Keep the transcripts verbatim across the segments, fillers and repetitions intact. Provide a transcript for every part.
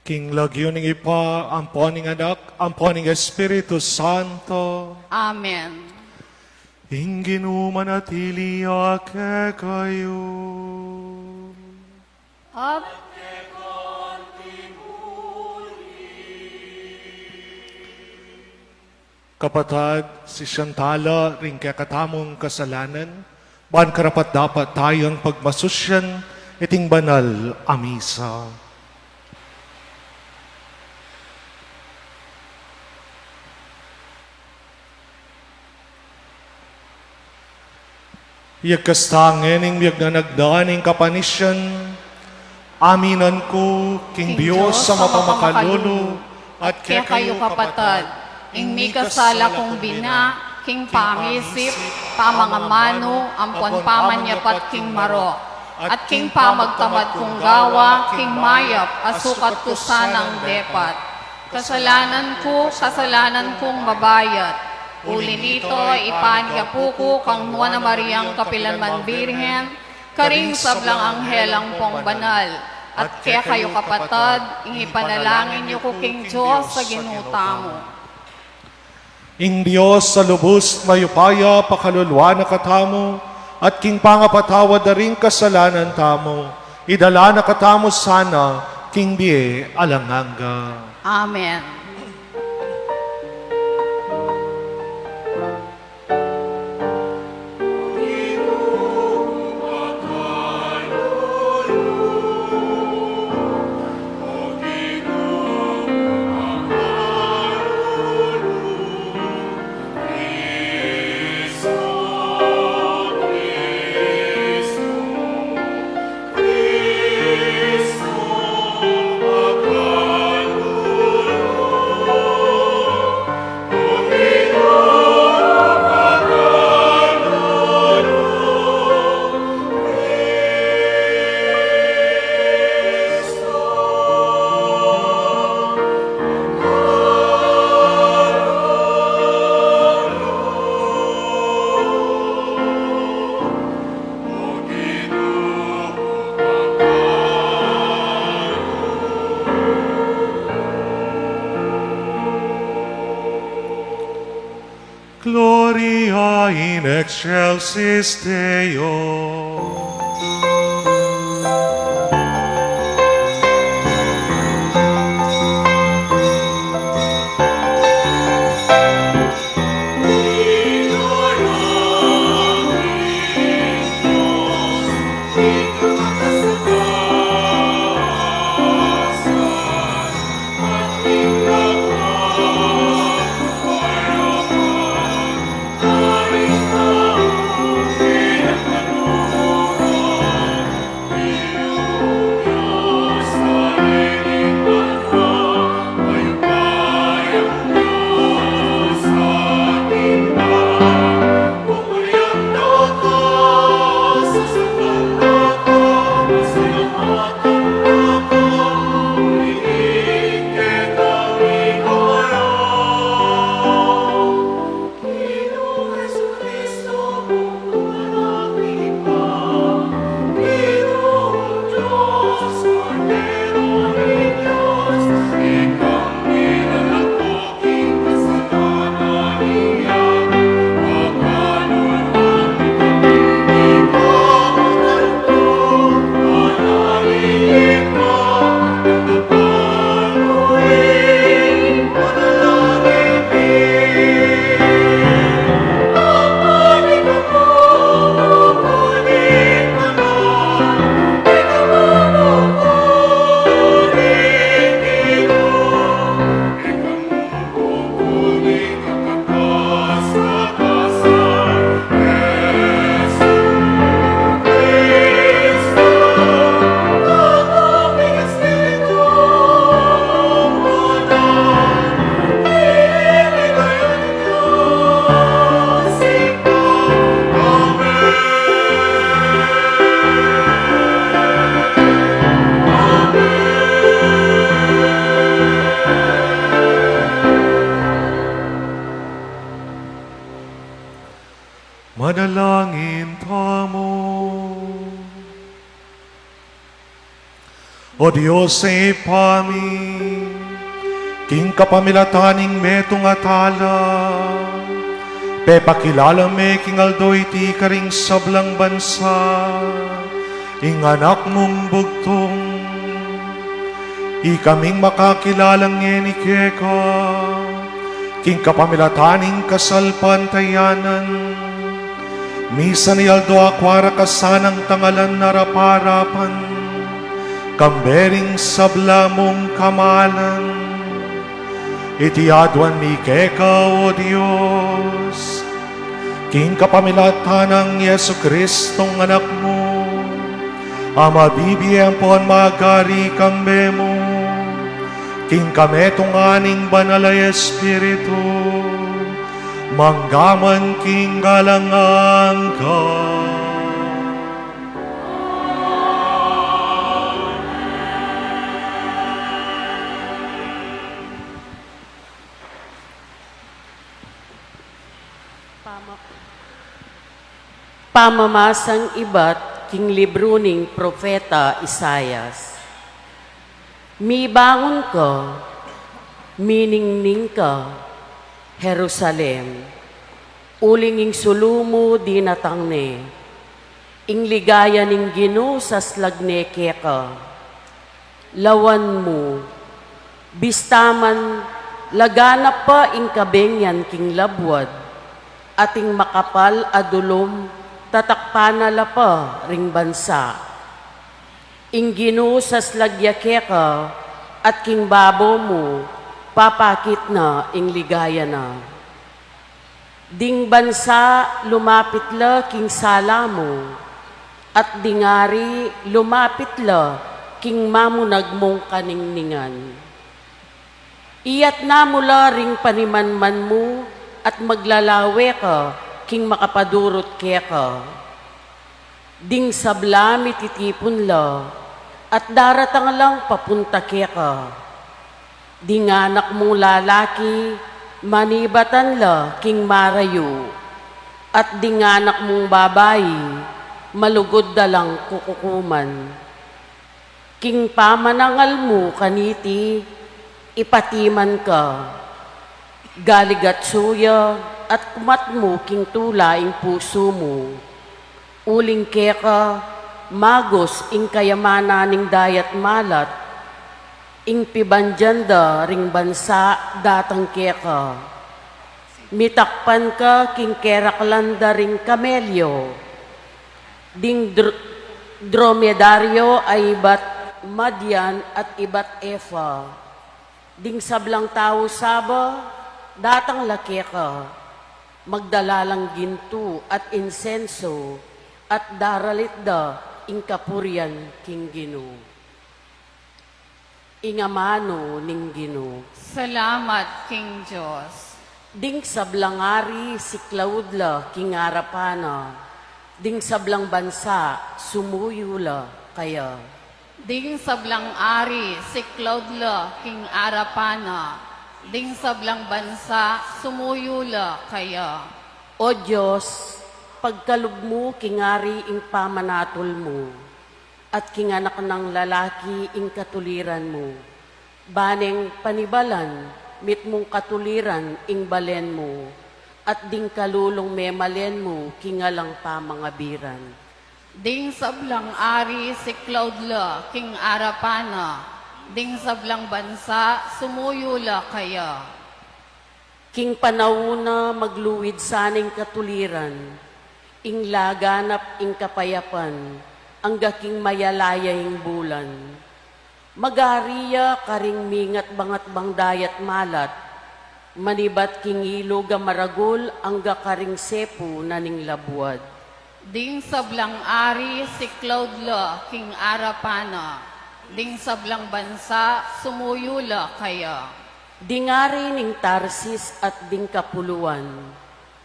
King lagyu ning Ibpa, ampo ning Anak, ampo ning Espiritu Santo. Amen. Ing Ginu manatili ya kekayu. At kapatad, sisian tala ring kekatamung kasalanan, ban karapat-dapat tayang pagmasusyan iting banal a misa. Iyagkas ta ngening miyagnanagdan ing kapanisian, aminan ku king Dios a mapamakalulu, at kekayu kapatad, ing mikasala kung bina, king pamisip, pamangamanu, ampon pamanyapat king marok, at king pamagtamad kung gawa king mayap a sukat ku sanang depat. Kasalanan ku, kasalanan kung mabayat. Uli nito, ipanyapu ku kang Nuan a Mariang kapilanman Birhen, karing sablang anghel ampong banal, at kekayu kapatad, ing ipanalangin yu ku king Dios a Ginu tamu. Ing Dios a lubus mayupaya pakaluluan na katamu, at king pangapatawad da ring kasalanan tamu, idala na katamu sana king bie alang angga. Amen. Gloria in excelsis Deo. O Dios a Ibpa mi, king kapamilatan ning metung a tala, pepakilala me king aldo iti karing sablang bansa ing Anak mung bugtung. Ikaming makakilala ngeni keka king kapamilatan ning kasalpantayanan, misan a aldo akwa ra ka sanang tangalan arap-arapan kambe ring sabla mung kamalan. Iti aduan mi keka, O Dios, king kapamilatan nang Jesucristong Anak mu, a mabibie ampon magari kambe mu king kametungan ning Banal a Espiritu, mangga man king alang angga. Pama-, pamamasang ibat king libru ning Propeta Isaias. Mibangun ka, miningning ka, Jerusalem, uling ing sulu mu dinatang ne, ing ligaya ning Ginu saslag ne keka. Lawan mu, bista man laganap pa ing kabengyan king labuad, at ing makapal a dulum tatakpan na la pa ring bansa. Ing Ginu saslag ya keka, at king babo mu papakit na ing ligaya na. Ding bansa lumapit la king sala mu, at ding ari lumapit la king mamunag mung kaningningan. Iyatas mu la ring panimanman mu, at maglalawe ka king makapadurut keka. Ding sabla mititipun la, at daratang lang papunta keka. Ding anak mung lalaki manibatan la king marayu, at ding anak mung babai malugud da lang kukukuman. King pamanangal mu kaniti, ipatiman ka. Galigatsu ya at kumat mu king tula ing pusu mu. Uling keka, magus ing kayamanan ning dayat malat, ing pibandian da ring bansa datang keka. Mitakpan ka king keraklan da ring kamelyo, ding dr-, dromedaryo a ibat Madian at ibat Efa. Ding sablang tau Saba datang la keka, magdala lang gintu at insenso, at daralit da ing kapurian king Ginu. Ing amanu ning Ginu. Salamat king Dios. Ding sablang ari siklaud la king arapan na, ding sablang bansa sumuyu la kaya. Ding sablang ari siklaud la king arapan na, ding sablang bansa sumuyu la kaya. O Dios, pagkalub mu king ari ing pamanatul mu, at king anak nang lalaki ing katuliran mu. Ba neng panibalan mitmung katuliran ing balen mu, at ding kalulung memalen mu king alang pamangabiran. Ding sablang ari siklaud la king arapan na, ding sablang bansa sumuyu la kaya. King panaun na magluid sana ing katuliran, ing laganap ing kapayapan, angga king mayalaya ing bulan. Magari ya karing mingatbangatbang dayat malat, manibat king ilug a maragul angga karing sepu na ning labuad. Ding sablang ari siklaud la king arapan na, ding sablang bansa sumuyu la kaya. Ding ari ning Tarsis at ding kapuluan,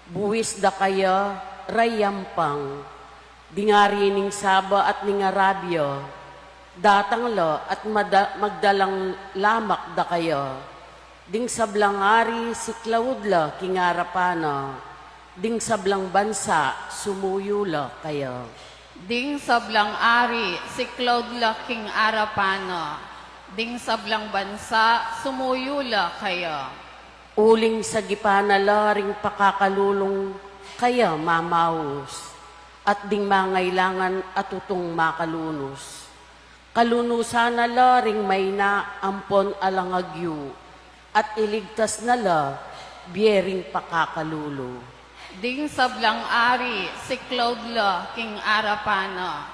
buis da kaya, rayampang. Ding ari ning Saba at ning Arabia, datang la at mada-, magdalang lamak da kaya. Ding sablang ari siklaud la king arapan na, ding sablang bansa sumuyu la kaya. Ding sablang ari, siklaud la king arapan na, ding sablang bansa, sumuyu la kaya. Uling sagipan na la ring pakakalulung kaya mamaus, at ding mangailangan a tutung makalunus. Kalunusan na la ring maina ampon alang agyu, at iligtas na la bie ring pakakalulu. Ding sablang ari, siklaud la king arapan na,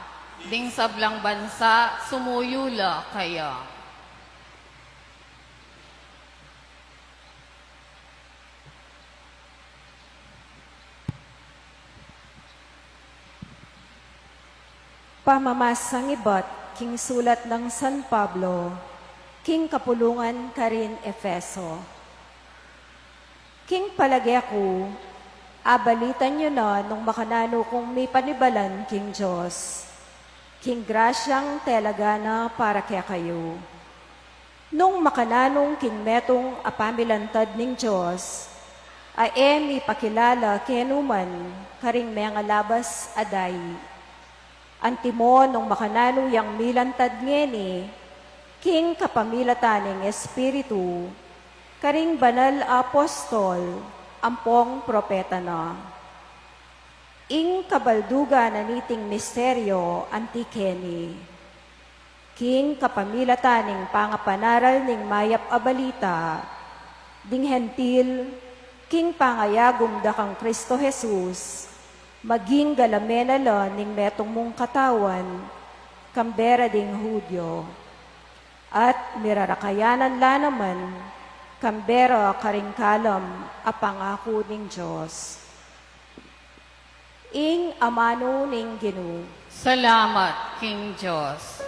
ding sablang bansa, sumuyu la kaya. Pamamasang ibat king sulat nang San Pablo king kapulungan karin Efeso. King palage ku, abalitan yu na nung makananu kung mipanibalan king Dios, king grasyang telaga na para kekayu. Nung makananu king metung a pamilantad ning Dios, a e mipakilala kenu man karing mengalabas a dayi. Antimo nung makananu yang milantad ngeni, king kapamilatan ning Espiritu, karing banal a apostol, ampong propeta na. Ing kabaldugan na niting misteryo anti keni. King kapamilatan ning pangapanaral ning mayap a balita, ding Hentil, king pangayagum da kang Kristo Jesus, maging galame na la ning metung mung katawan, kambe ra ding Judio. At mirarakayanan la naman, kambe ra karing kalam a pangaku ning Dios. Ing amanu ning Ginu. Salamat king Dios.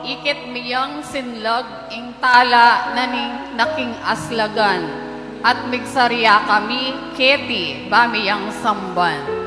Ikit mi yang sinlag ing tala na ning naking aslagan, at migsarya kami keti ba mi yang samban.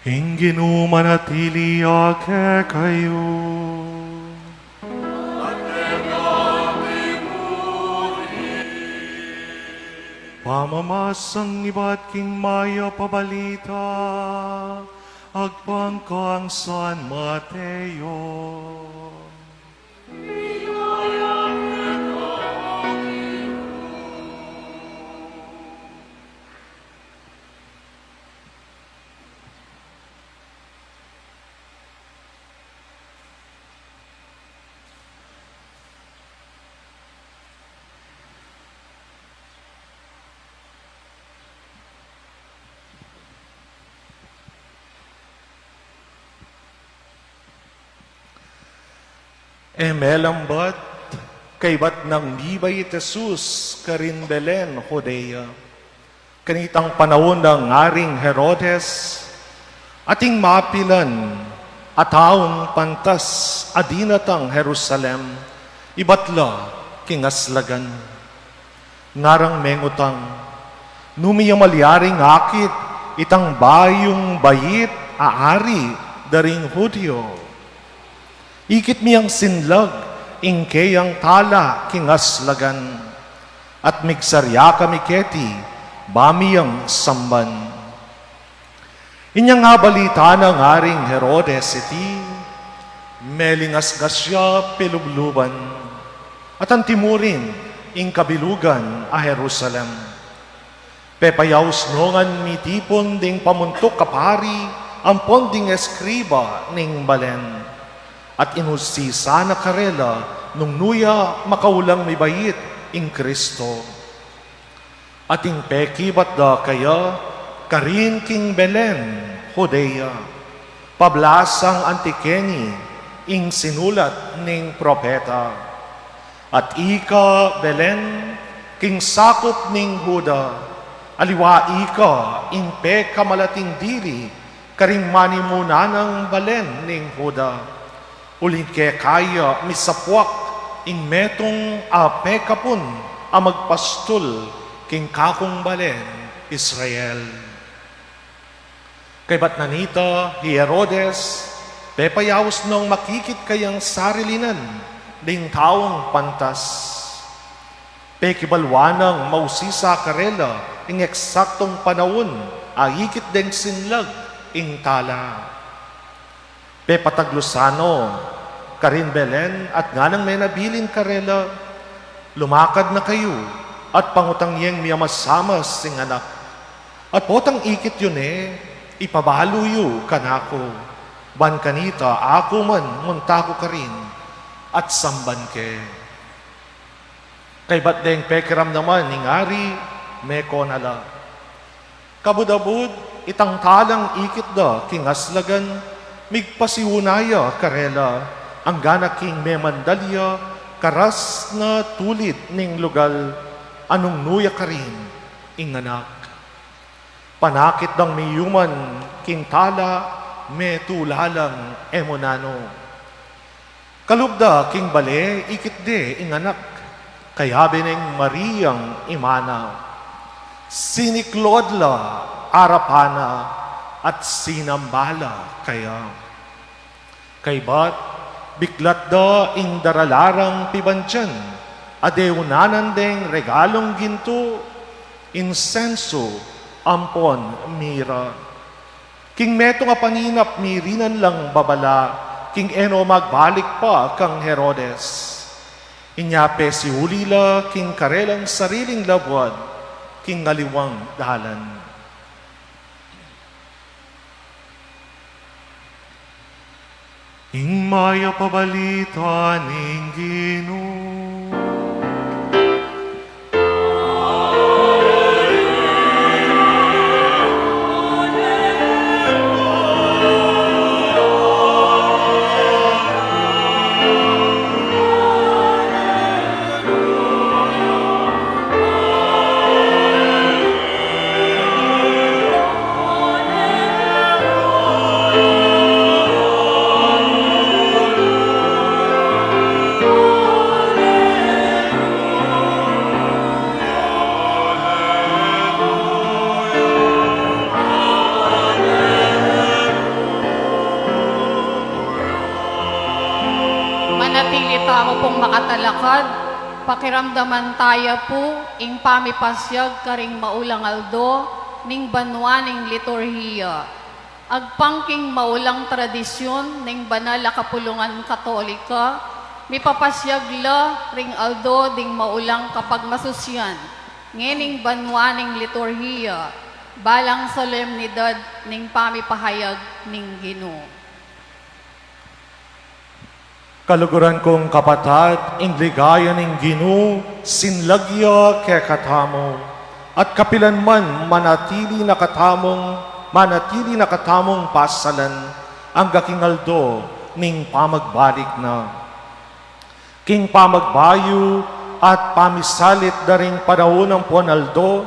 Ing Ginu manatili ya kekayu. Pamamasang ibat king mayap a balita agpang kang San Mateo. E melambat, kaybat nang mibait Jesus karin Belen, Judea, kanitang panaun nang Aring Herodes, ating mapilan a taung pantas a dinatang Jerusalem, ibat la king aslagan. Ngarang mengutang, nu mi ya malyaring akit Itang bayung bait a ari da ring Judio. Ikit mi yang sinlag ing keyang tala king aslagan, at migsarya kami keti ba mi yang samban. Inyang abalita na ing Aring Herodes iti, melingasngas ya pilubluban, at antimurin ing kabilugan a Jerusalem. Pepayaus no ngan mitipun ding pamuntuk a pari ampon ding eskriba ning balen, at inusisa na karela nung nu ya makaulang mibait ing Kristo. At ing pekibat da kaya karin king Belen, Judea, pablasang anti keni ing sinulat ning propeta. At ika, Belen, king sakup ning Juda, aliwa ika ing pekamalating dili karing manimunan a balen ning Juda. Uling keka ya misapwak ing metung a pekapun a magpastul king kakung balen Israel. Kaybat na nita, hi Herodes, pepayaus nong makikit kayang sarilinan ding taung pantas. Pekibalwa nang mausisa karela ing eksaktung panaun a ikit deng sinlag ing tala. Pepataglusan no karin Belen at nganang menabilin karela, lumakad na kayu at pangutang yeng miamasamas ing anak. At potang ikit yu ne, ipabalu yu kanaku, ban kanita aku man munta ku karin at samban ke. Kaybat deng pekiramdaman ning ari, meko na la. Kabud-abud, itang talang ikit da king aslagan, migpasiuna ya karela, angga na king memandal ya karas na tulid ning lugal a nung nu ya karin ing anak. Panakit dang miyuman king tala, metula lang e mu nanu. Kalub da king bale, ikit de ing anak, kayabe neng Mariang ima na. Siniklod la arapan na at sinamba la kaya. Kaybat, biklat da ing daralarang pibandian, a deunanan deng regalung gintu, insensu, ampon mira. King metung a paninap mirinan lang babala, king e no magbalik pa kang Herodes. Inya pesiuli la king karelang sariling labuad, king aliwang dalan. Ing mayap a balita ning Ginu. Manatili tamu pung makatalakad, pakiramdaman taya pu ing pamipasyag karing maulang aldo ning banua ning liturhiya. Agpang king maulang tradisyun ning banal a kapulungan Katolika, mipapasyag la ring aldo ding maulang kapagmasusyan ngening banua ning liturhiya, balang solemnidad ning pamipahayag ning Ginu. Kaluguran kung kapatad, ing ligaya ning Ginu sinlag ya kekatamu, at kapilan man manatili na katamung, manatili na katamung pasalan angga king aldo ning pamagbalik na. King pamagbayu at pamisalit da ring panaun ampon aldo,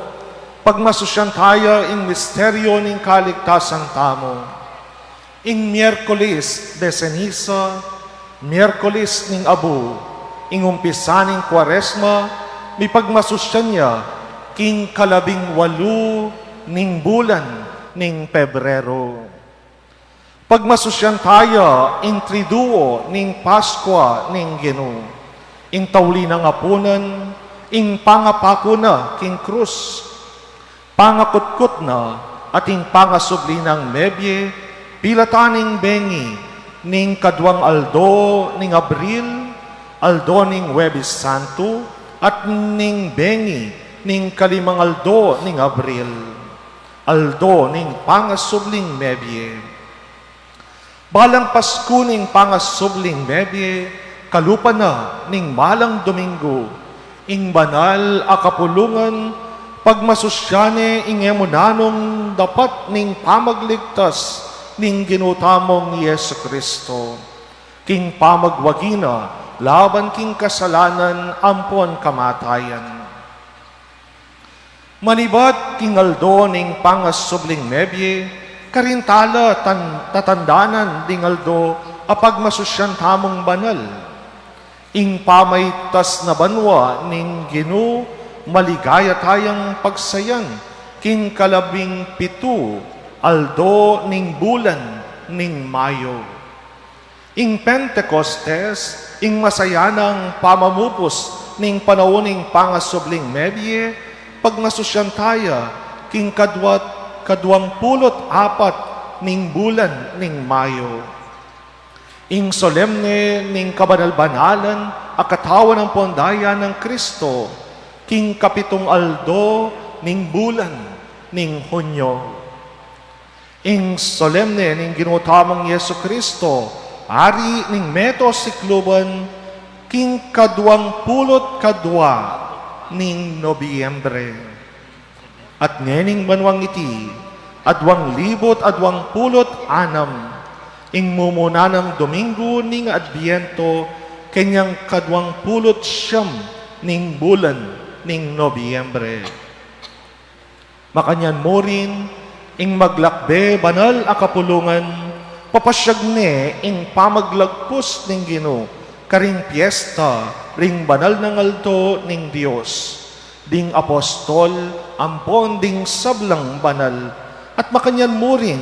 pagmasusyan taya ing misteryo ning kaligtasan tamu. Ing Miyerkules de Ceniza, Miyerkules ning Abu, ing umpisa ning Kuaresma, mipagmasusyan ya king kalabing walu ning bulan ning Pebrero. Pagmasusyan taya ing Triduo ning Paskua ning Ginu, ing tauli nang apunan, ing pangapaku na king krus, pangakutkut na, at ing pangasubli nang mebie, pilatan ning bengi ning kaduang aldo ning Abril, aldo ning Huwebes Santo, at ning bengi ning kalimang aldo ning Abril, aldo ning pangasubling mebie. Balang Pasku ning pangasubling mebie, kalupa na ning balang Domingo, ing banal a kapulungan, pagmasusyan ne ing e mu nanung dapat ning pamagligtas ning Ginu tamung Jesu Kristo, king pamagwagi na laban king kasalanan ampon kamatayan. Manibat king aldo ning pangasubling mebie, karin tala tan-, tatandanan ding aldo a pagmasusyan tamung banal. Ing pamaitas na banua ning Ginu, maligaya tayang pagsayan king kalabing pitu aldo ning bulan ning Mayo. Ing Pentecostes, ing masayanang pamamupus ning panaun ning pangasubling mebie, pagmasusyan taya king kadwat, kaduang pulu't apat ning bulan ning Mayo. Ing solemne ning kabanal-banalan a katawan ampon daya nang Kristo, king kapitung aldo ning bulan ning Hunyo. Ing solemne ning Ginu tamung Jesu Kristo, Ari ning meto sikluban, king kaduang pulu't kadua ning Nobyembre. At ngening banuang iti, aduang libu't aduang pulu't anam, ing mumuna nang Domingo ning Adbiento, kenyang kaduang pulu't siyam ning bulan ning Nobyembre. Makanyan mu rin, ing maglakbe banal a kapulungan, papasyag ne ing pamaglagpus ning Ginu karing piesta ring banal nang aldo ning Dios, ding apostol ampon ding sablang banal, at makanyan mu rin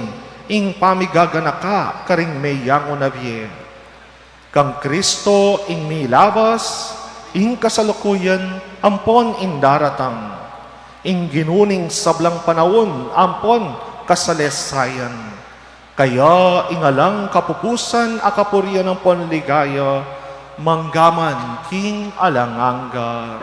ing pamigaganaka karing meyangu na bie. Kang Kristo ing milabas, ing kasalukuyan, ampon ing daratang, ing Ginu ning sablang panaun ampon kasalesayan. Kaya ing alang kapupusan a kapurian ampon ligaya, manggaman king alang angga.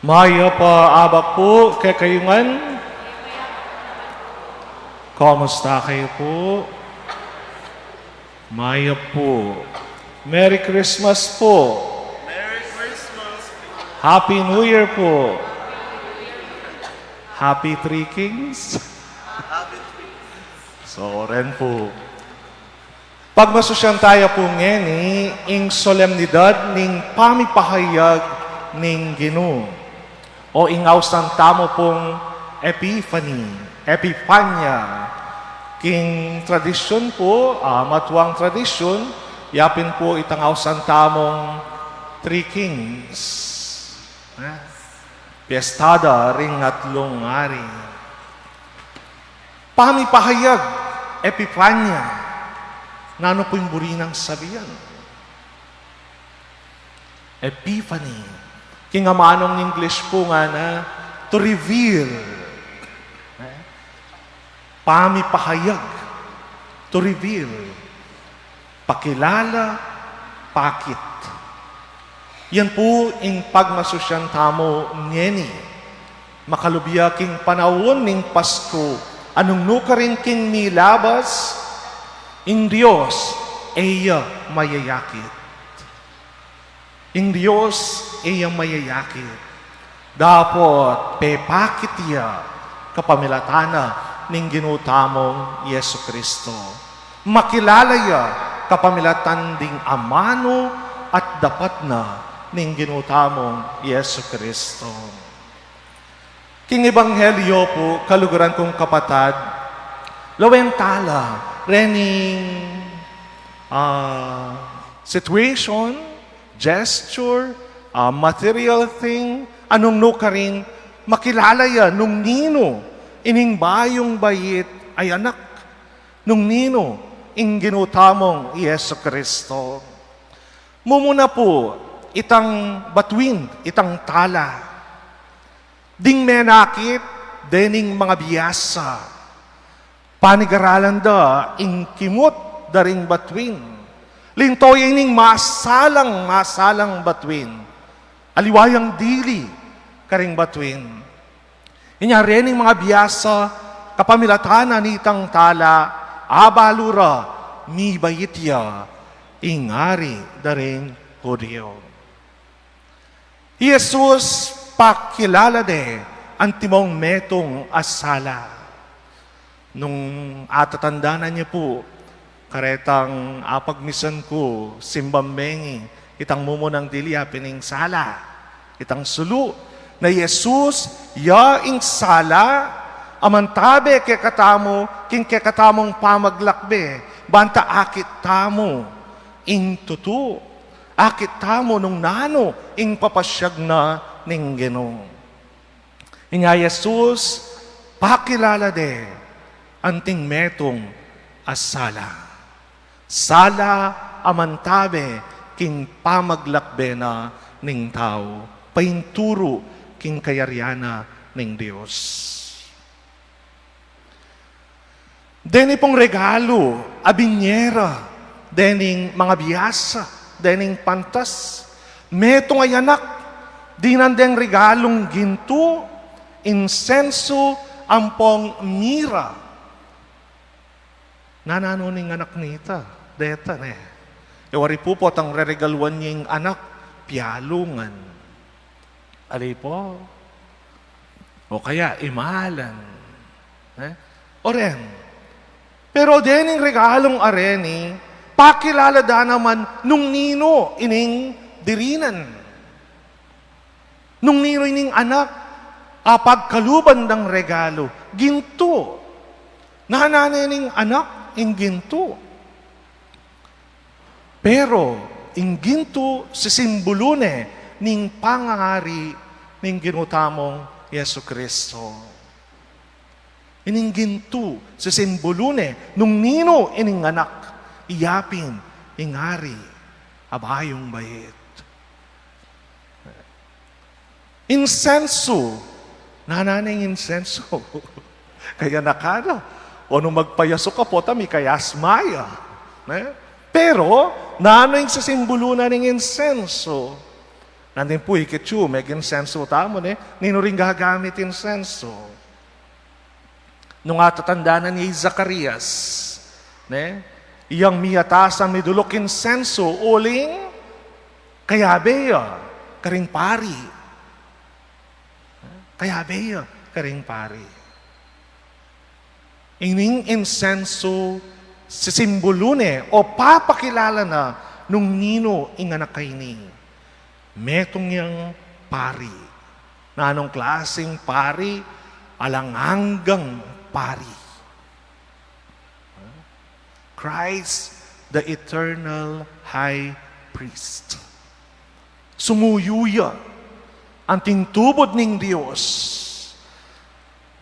Mayap a abak pu kekayu ngan. Kumusta kayu pu? Mayap pu. Merry Christmas pu. Merry Christmas. Happy New Year pu. Happy Three Kings. Happy Three Kings. So, ren pu. Pagmasusyan taya pu ngeni ing solemnidad ning pamipahayag ning Ginu, o ing ausan tamu pung Epiphany, Epifania. King tradisyun pu, ah, matuang tradisyun, yapin pu itang ausan tamung Three Kings. Eh? Piesta da ring atlung ari. Pamipahayag, Epifania. Nanu pu ing buri nang sabian? Epiphany. King amanung English pu ngana, to reveal. Eh? Pamipahayag, to reveal. Pakilala, pakit. Yan pu ing pagmasusyan tamu ngeni. Makalub ya king panaun ning Pasku, a nung nukarin king milabas, ing Dios e ya mayayakit. Ing Dios e ya mayayakit. Dapot pepakit ya kapamilatan na ning Ginu tamung Jesu Kristo. Makilala ya kapamilatan ding amanu at dapat na ning Ginu tamung Jesucristo. King Ebanghelyo pu, kaluguran kung kapatad, lawen tala rening, ah, situation, gesture, ah, material thing, a nung nu karin makilala ya nung ninu ining bayung bait a anak, nung ninu ing Ginu tamung Jesucristo. Mumuna pu, itang batuin, itang tala. Ding menakit dening mangabiasa, panigaralan da ing kimut da ring batuin. Linto ya ining masalang, masalang batuin. Aliwa yang dili karing batuin. Inya rening mangabiasa, kapamilatan na nitang tala, abalu ra mibait ya ing Ari da ring Judio. I Jesus pakilala de antimong metung a sala. Nung atatandanan ye pu, karetang apagmisan ku, simbang mengi, itang mumunang dili ya pin ing sala, itang sulu, na i Jesus ya ing sala a mantabe kekatamu, king kekatamung pamaglakbe, ban ta akit tamu ing tutu, akit tamu nung nanu ing papasyag na ning Ginu. Inya i Jesus, pakilala de anting metung a sala. Sala a mantabe king pamaglakbe na ning tau, painturu king kayarian na ning Dios. Deni pung regalu a binye ra dening mangabiasa, dening pantas, metung a anak, dinan deng regalung gintu, insensu, ampong mira. Nananu ning anak nita, deta ne. E wari pu potang reregaluan ning anak, pialungan. Ali pu? O kaya imalan. E? O ren. Pero dening regalung areni, pakilala da naman nung ninu ining dirinan. Nung ninu ining anak, a pagkaluban dang regalu, gintu. Nananu ning anak ing gintu. Pero ing gintu sisimbulu ne ning pangangari ning Ginu tamung Jesucristo. Ining gintu sisimbulu ne nung ninu ining anak, iya pin ing Ari a bayung bait. Insensu. Nananu ing insensu? Kaya na ka na. O nung magpayasu ka, pota, mikayas maya. Ne? Pero, nanu ing sisimbulu na ning insensu? Nandin pu ikit yu, meginsensu tamu, ne? Ninu ring gagamit insensu? Nung atatandanan ye i Zacarias, ne? Iyang miyatasan miduluk insensu, uling kayabe ya karing pari. Kayabe ya karing pari. Ining insensu sisimbulu ne o papakilala na nung ninu ing anak a ini. Metung yang pari. Nanung klasing pari? Alang anggang pari. Christ, the eternal high priest. Sumuyu ya anting tubud ning Dios.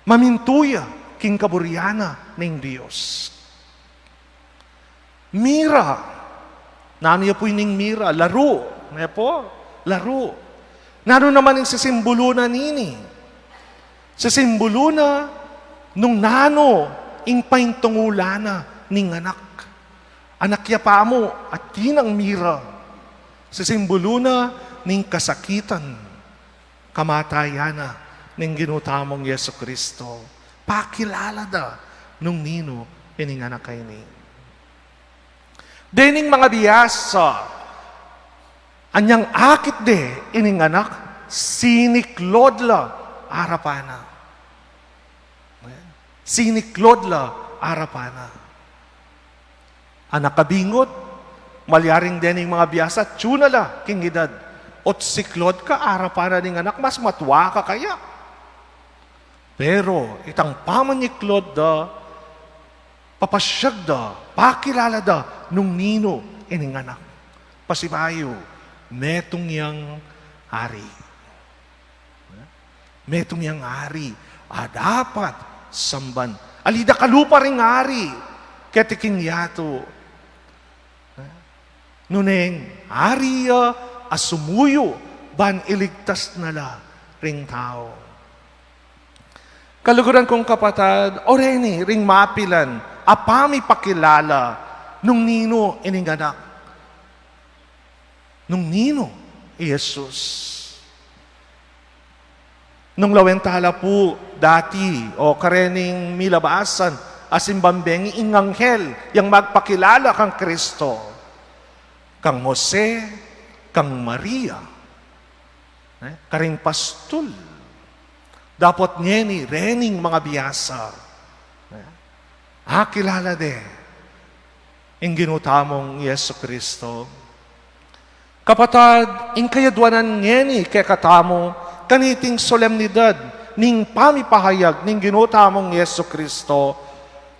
Mamintu ya king kaburian na ning Dios. Mira. Nanu ya pu ining mira? Laru. Ne pu? Laru. Nanu naman ing sisimbulu na nini? Sisimbulu na nung nanu ing paintungulan na ning anak. Anak ya pamu, atin nang mira. Sisimbulu na ning kasakitan, kamatayan na ning Ginu tamung Jesucristo. Pakilala da nung ninu ining anak a ini. Dening mangabiasa, anyang akit de ining anak, siniklod la arapan na. Siniklod la arapan na. Anak a bingut, Malyaring dening mga biasa, tune la king idad. Ot siklod ka, arapan na ning anak, mas matua ka kaya. Pero itang pamanyiklod da, papasyag da, pakilala da nung ninu ining anak. Pasibayu, metung yang ari. Metung yang ari a dapat samban. Ali da kalupa ring ari keti king yatu. Nune ing ari ya a sumuyu ban iligtas na la ring tau. Kaluguran kung kapatad, o reni ring mapilan a pamipakilala nung ninu ining anak. Nung ninu i Jesus. Nung lawen tala pu dati o karening milabasan a simban bengi ing anghel yang magpakilala kang Kristo, kang Jose, kang Maria, eh, karing pastul. Dapot ngeni rening mga biasa, eh, akilala de ing Ginu tamung Jesu Kristo. Kapatad, ing kayadwanan ngeni kekatamu kaniting solemnidad ning pamipahayag ning Ginu tamung Jesu Kristo,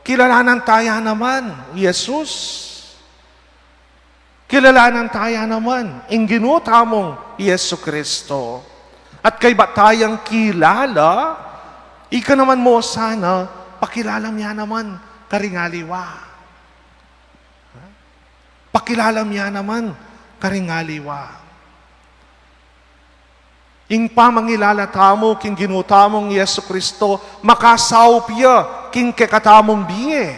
kilalanan taya naman i Jesus. Kilalanan taya naman ing Ginu tamung Jesu Kristo. At kaybat tayang kilala, ika naman mu sana, pakilalam ya naman karing aliwa. Pakilalam ya naman karing aliwa. Ing pamangilala tamu king Ginu tamung Jesu Kristo, makasaup ya king kekatamung bie.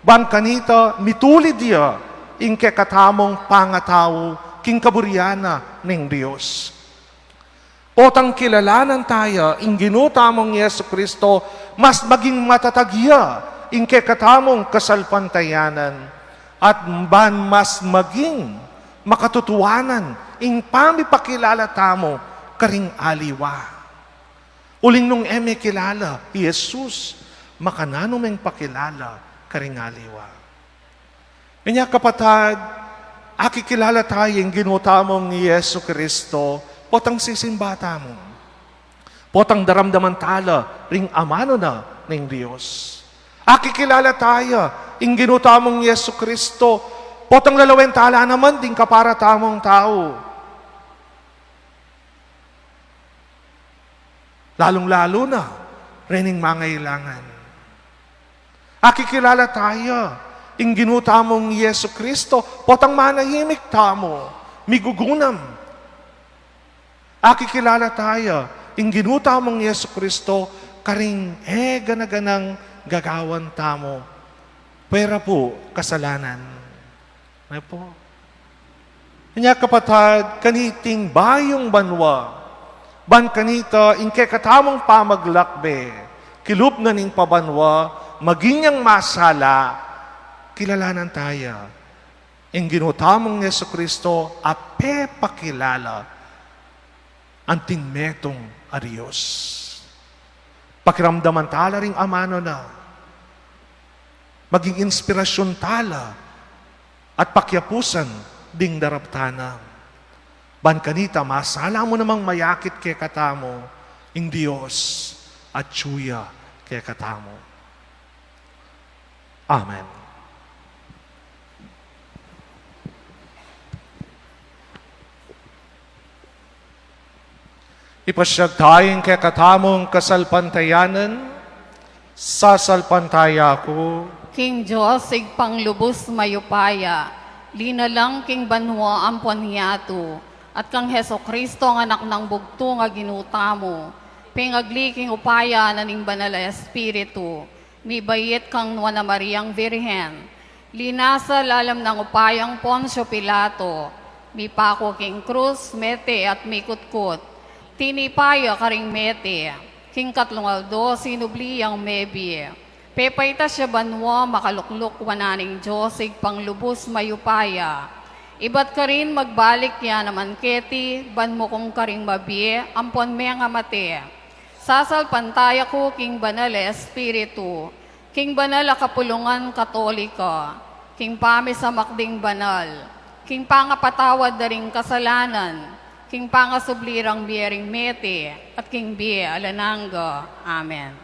Ban kanita, mitulid ya ing kekatamung pangatau king kaburian na ning Dios. Potang kilalanan taya ing Ginu tamung Jesu Kristo, mas maging matatag ya ing kekatamung kasalpantayanan, at ban mas maging makatutuanan ing pamipakilala tamu karing aliwa. Uling nung e me kilala i Jesus, makananu meng pakilala karing aliwa? Inya kapatad, akikilala taya ing Ginu tamung Jesu Kristo potang sisimba tamu, potang daramdaman tala ring amanu na ning Dios. Akikilala taya ing Ginu tamung Jesu Kristo potang lalawen tala naman ding kapara tamung tau. Lalung-lalu na rening mangailangan. Akikilala taya ing Ginu tamung Jesu Kristo potang manahimik tamu, migugunam. Akikilala taya ing Ginu tamung Jesu Kristo karing e gana-ganang gagawan tamu, pwera pu kasalanan. Ne pu? Inya kapatad, kaniting bayung banua, ban kanita ing kekatamung pamaglakbe kilub na ning pabanua, maging yang masala, kilalanan taya ing Ginu tamung Jesu Kristo a pepakilala anting metung a Dios. Pakiramdaman tala ring amanu na, maging inspirasyun tala at pakiapusan ding daraptan na. Ban kanita, masala mu namang mayakit kekatamu ing Dios, atyu ya kekatamu. Amen. Ipasyag taya ing kekatamung kasalpantayanan. Sasalpantaya ku king Dios, Ibpang lubus mayupaya, linalang king banua ampon yatu, at kang Jesucristo, a Anak nang bugtung a Ginu tamu, pengagli king upaya na ning Banal a Espiritu, mibait kang Nuan a Mariang Virgen, linasa lalam nang upayang Poncio Pilato, mipaku king krus, mete at mikutkut. Tinipa ya karing mete, king katlung aldo sinubli yang mebie. Pepaitas ya banua, makalukluk wanan ning Dios Ibpang lubus mayupaya. Ibat karin magbalik ya naman keti, ban mukum karing mabie ampon mengamate. Sasalpantaya ku king Banal a Espiritu, king banal a kapulungan Katolika, king pamisamak ding banal, king pangapatawad da ring kasalanan, king pangasubli rang bie ring mete, at king bie alang angga. Amen.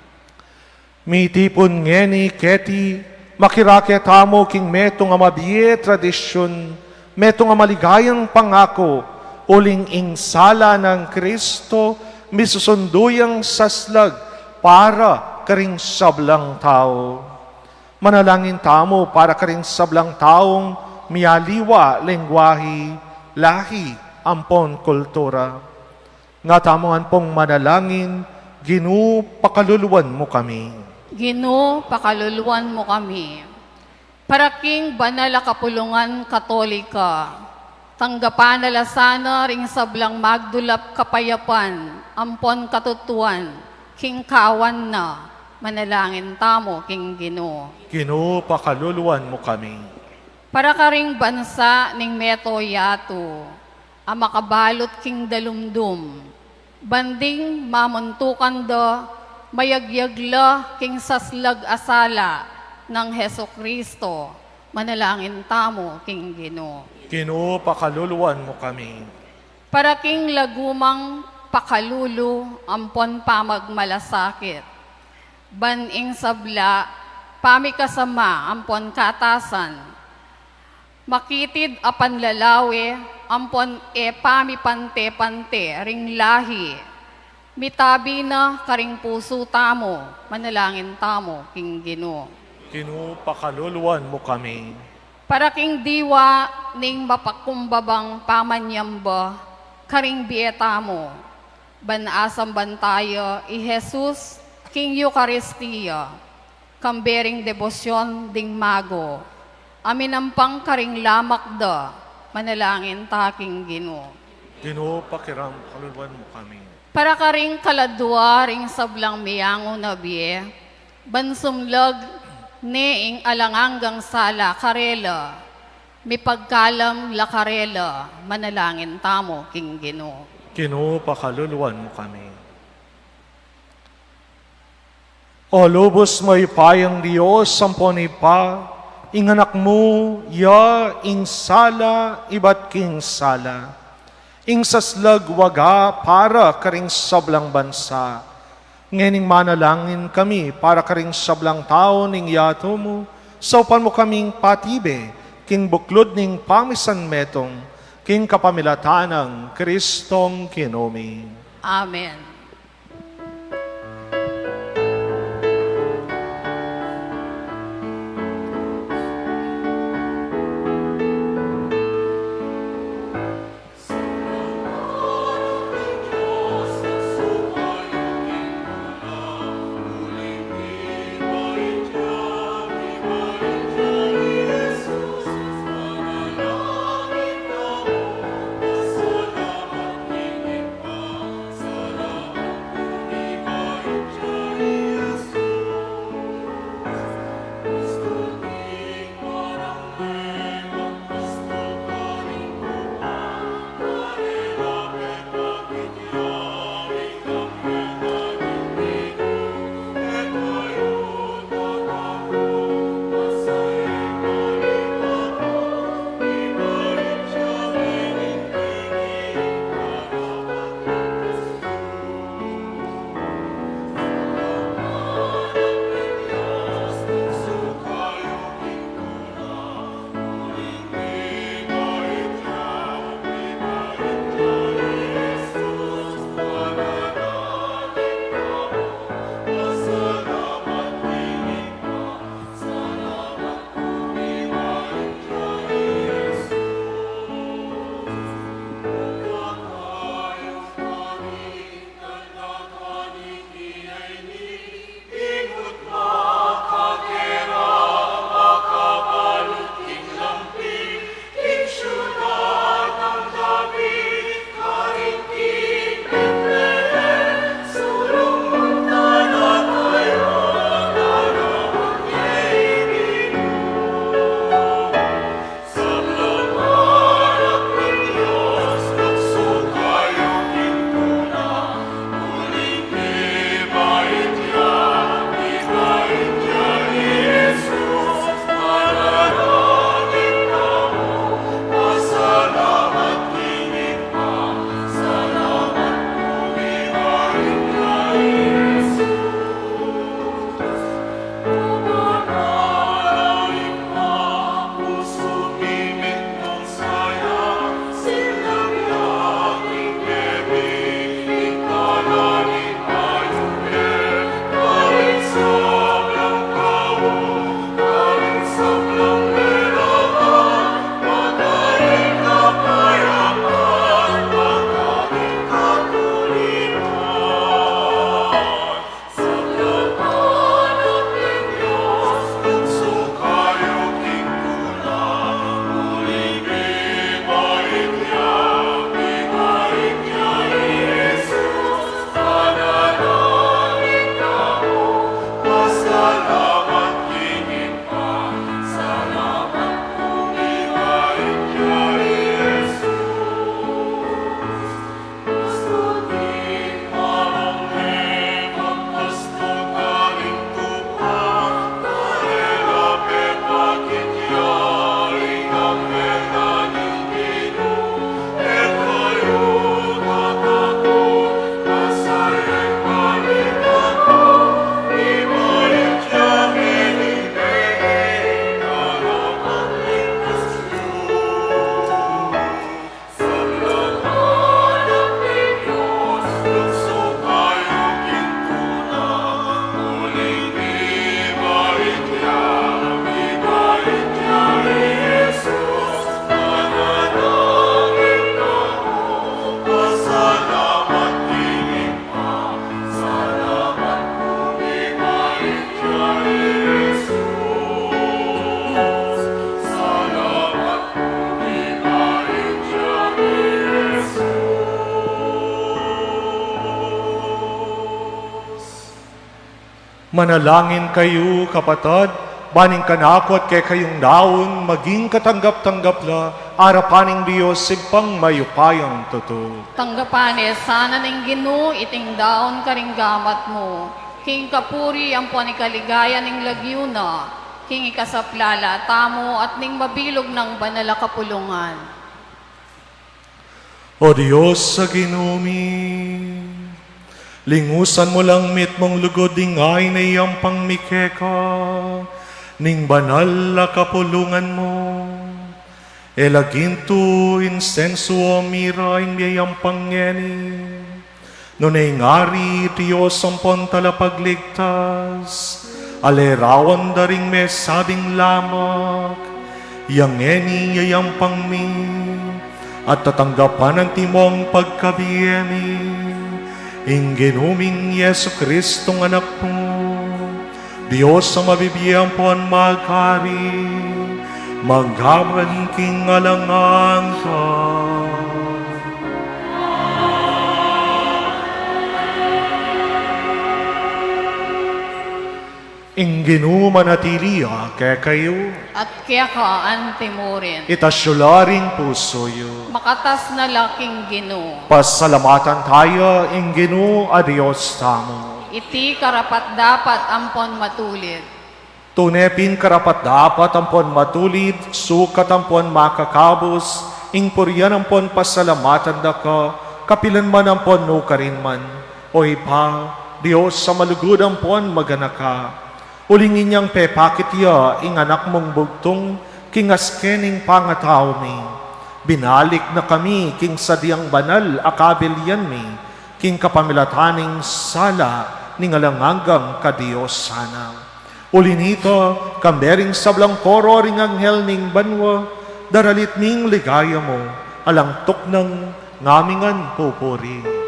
Mitipun ngeni keti, makirake tamu king metung a mabie tradisyun, metung a maligayang pangaku, uling ing sala nang Kristo, misusundu yang saslag para karing sablang tau. Manalangin tamu para karing sablang taung mialiwa lengguahi, lahi, ampon kultura. Nga tamu ngan pung manalangin, Ginu, pakaluluan mu kami. Ginu, pakaluluan mu kami. Para king banal a kapulungan Katolika, tanggapan na la sana ring sablang magdulap kapayapan ampon katutuan king kawan na, manalangin tamu king Ginu. Ginu, pakaluluan mu kami. Para karing bansa ning meto yatu, a makabalut king dalumdum, ban ding mamuntukan da, mayagyag la king saslag a sala nang Jesucristo, manalangin tamu king Ginu. Ginu, pakaluluan mu kami. Para king lagumang pakalulu ampon pamagmalasakit, ban ing sabla, pamikasama ampon katasan, makitid a panlalawe ampon e pamipante-pante ring lahi, mitabi na karing pusu tamu, manalangin tamu king Ginu. Ginu, pakaluluan mu kami. Para king diwa ning mapakumbabang pamanyamba karing bie tamu, ban asamban taya i Jesus king Eukaristia, kambe ring debosyon ding mago, a minampang karing lamak da, manalangin ta king Ginu. Ginu, pakiram, kaluluan mu kami. Para karing kaladua ring sablang miyangu na bie, ban sumlag ne ing alang anggang sala karela, mipagkalam la karela, manalangin tamu king Ginu. Ginu, pakaluluan mu kami. O lubus mayupayang Dios, ampon Ibpa, ing Anak mu, ya ing sala ibat king sala, ing saslag waga para karing sablang bansa. Ngening manalangin kami para karing sablang tau ning yatu mu, saupan mu kaming patibe king buklud ning pamisanmetung, king kapamilatan nang Kristong Ginu mi. Amen. Manalangin kayu, kapatad, ban ing kanaku at kekayung daun maging katanggap-tanggap la arapan ning Dios Ibpang mayupayang tutu. Tanggapan na sana ning Ginu iting daun karing gamat mu, king kapurian ampon ikaligaya ning lagyu na, king ikasaplala tamu at ning mabilug nang banal a kapulungan. O Dios a Ginu mi, lingusan mu lang mitmung lugud ding ain a iyampang mi keka ning banal a kapulungan mu. E la gintu, insensu o mira ing miyayampang ngeni, nune ing Ari, Dios ampon Talapagligtas, alerawan da ring mesabing lamak, yang ngeni yayampang mi, at tatanggapan antimong pagkabie mi ing Ginu ming Jesucristong Anak mu, Dios a mabibie ampon mag-ari, manggaman king alang angga. Ing Ginu manatili ya kekayu. At keka antimurin. Itas yu la ring pusu yu. Makatas na la king Ginu. Pasalamatan taya ing Ginu a Dios tamu. Iti karapat-dapat ampon matulid. Tune pin karapat-dapat ampon matulid, sukat ampon makakabus, ing purian ampon pasalamatan da ka, kapilan man ampon nukarin man, O Ibpa, Dios a malugud ampon maganaka. Uling inyang pepakit ya ing Anak mung bugtung king aske ning pangatau mi, binalik na kami king sadiang banal a kabilian mi, king kapamilatan ning sala ning alang anggang kadiosan na. Uli nita, kambe ring sablang koro ring anghel ning banua, daralit ming ligaya mu, alang tuknang ngamingan pupuri.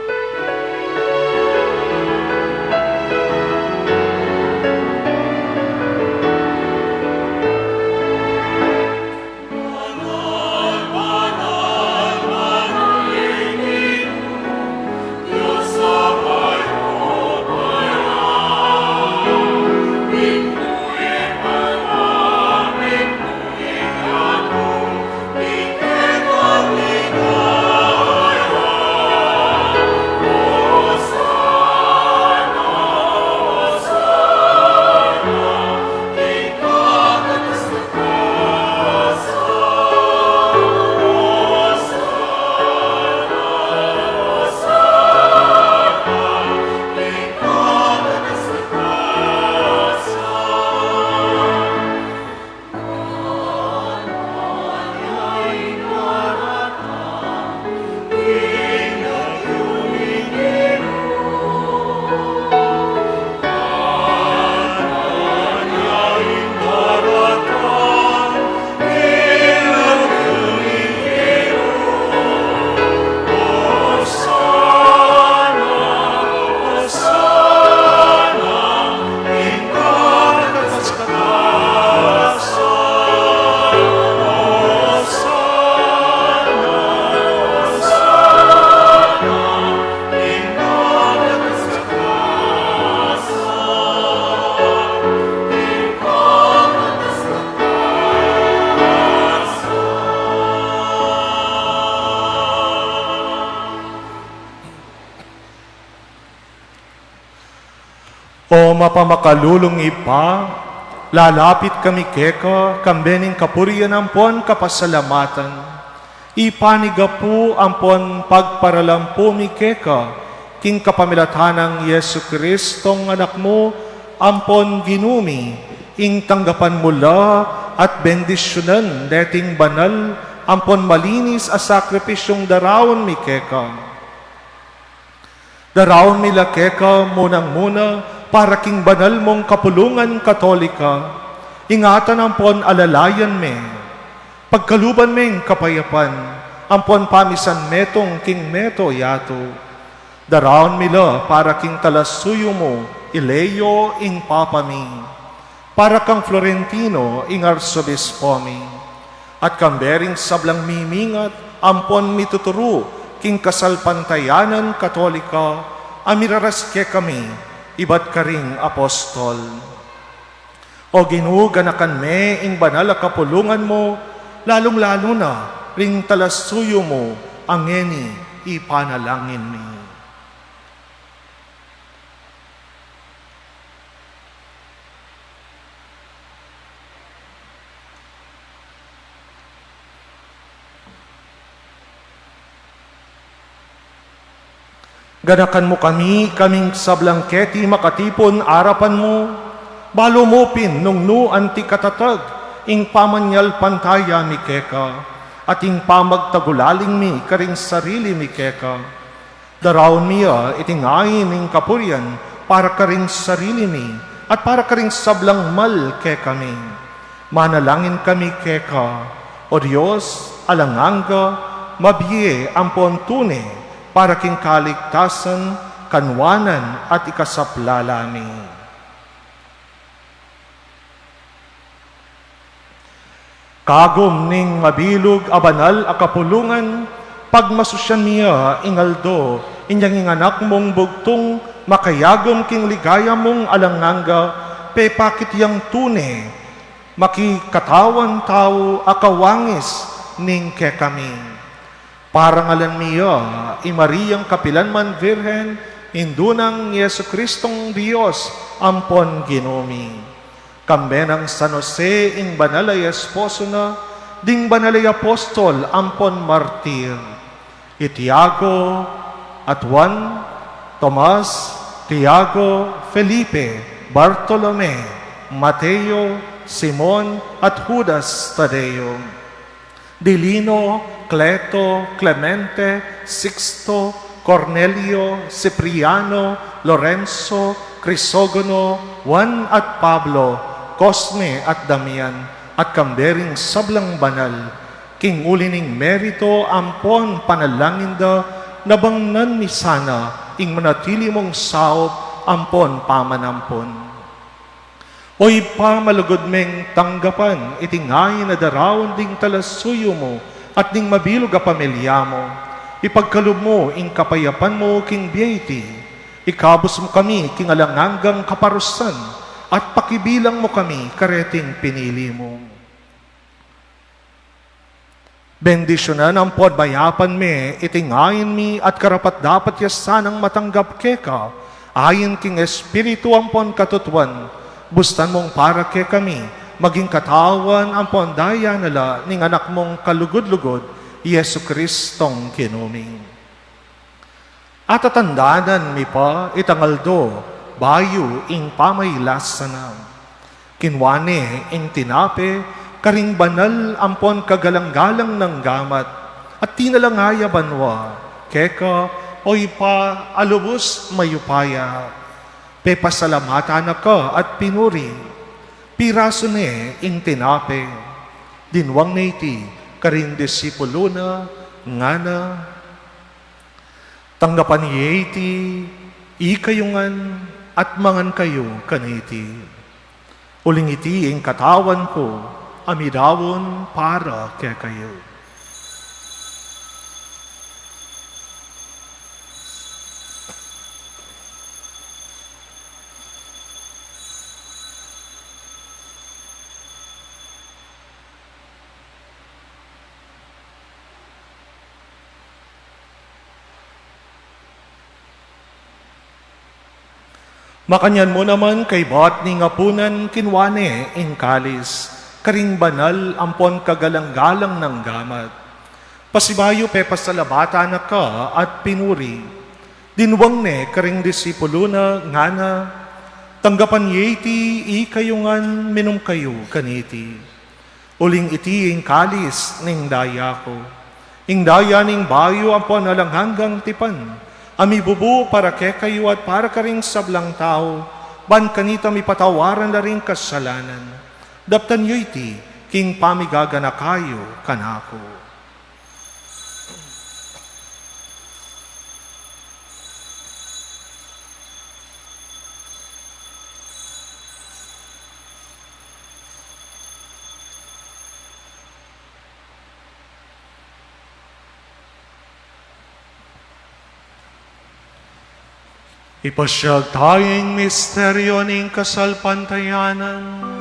O mapamakalulung Ibpa, lalapit kami keka, kambe ning kapurian ampon kapasalamatan. Ipanyawad pu ampon pagparalan pu mi keka, king kapamilatan nang Jesucristong Anak mu, ampon Ginu mi, ing tanggapan mu la at bendisyunan deting banal ampon malinis a sakripisyung daraun mi keka. Daraun mi la keka munang-muna para king banal mung kapulungan Katolika, ingatan ampon alalayan me, pagkaluban meng kapayapan, ampon pamisan metung king mabilug a yatu. Daraun mi la para king talasuyu mu, i Leo ing Papa mi, para kang Florentino ing Arsobispo mi, at kambe ring sablang mimingat ampon mituturu king kasalpantayanan Katolika, a miraras kekami Ibat karing apostol, O Ginu, ganakan me ing banal a kapulungan mu, lalung-lalu na ring talasuyu mu, a ngeni ipanalangin mi. Ganakan mu kami, kaming sablang keti makatipun arapan mu, balu mu pin nung nu anti katatag ing pamanyalpantaya mi keka, at ing pamagtagulaling mi karing sarili mi keka. Daraun mi ya iting ain ning kapurian para karing sarili mi at para karing sablang mal kekami. Manalangin kami keka, O Dios, alang angga, mabie ampon tune, para king kaligtasan, kanwanan at ikasaplala mi. Kagum ning mabilug a banal a kapulungan, pagmasusyan mi ya ing aldo inyang ing Anak mung bugtung, makayagum king ligaya mung alang angga, pepakit yang tune makikatawan tau a kawangis ning kekami. Parangalan mi ya i Mariang kapilan man Virgen, indu nang Jesu Cristong Dios ampon Ginu mi. Kambe nang San Jose ing banal a esposo na, ding banal a apostol ampon martir, i Tiago at Juan, Tomas, Tiago, Felipe, Bartolome, Mateo, Simon, at Judas Tadeo. Di Lino, Cleto, Clemente, Sixto, Cornelio, Cipriano, Lorenzo, Crisogono, Juan at Pablo, Cosme at Damian, at kambe ring sablang banal, king uli ning merito ampon panalangin da, nabangnan mi sana ing manatili mung saup ampon pamanampun. O Ibpa, malugud meng tanggapan iting ain a daraun ding talasuyu mu at ding mabilug a pamilya mu. Ipagkalub mu ing kapayapan mu king bie iti. Ikabus mu kami king alang anggang kaparusan at pakibilang mu kami kareting pinili mu. Bendisyunan ampon mayapan me iting ain mi at karapat-dapat ya sanang matanggap keka, ain king Espiritu ampon katutuan, bustan mung para kekami maging katawan ampon daya na la ning Anak mung kalugud-lugud, Jesu Cristong Ginu mi. Atatandanan mi pa itang aldo, bayu ing pamailasan na. Kinua ne ing tinape, karing banal ampon kagalang-galang nang gamat, at tinalangay a banua keka, o Ibpa a lubus mayupaya. Pepasalamatan na ka at pinuri. Pirasu ne ing tinape. Dinwang ne iti karing disipulu na, ngana: Tanggapan ye iti, ikayu ngan, at mangan kayu kaniti. Uling iti ing katawan ku, a midaun para kekayu. Makanyan mu naman kaybat ning apunan, kinua ne ing kalis, karing banal ampon kagalang-galang nang gamat. Pasibayu pepasalamatan na ka at pinuri. Dinwang ne karing disipulu na, ngana: Tanggapan ye iti, ikayu ngan, minum kayu kaniti. Uling iti ing kalis ning daya ku, ing daya ning bayu ampon alang anggang tipan, a mibubu para kekayu at para karing sablang tau, ban kanita mipatawaran la ring kasalanan. Daptan yu iti king pamigaganaka yu kanaku. Ipasyag taya ing misteryo ning kasalpantayanan.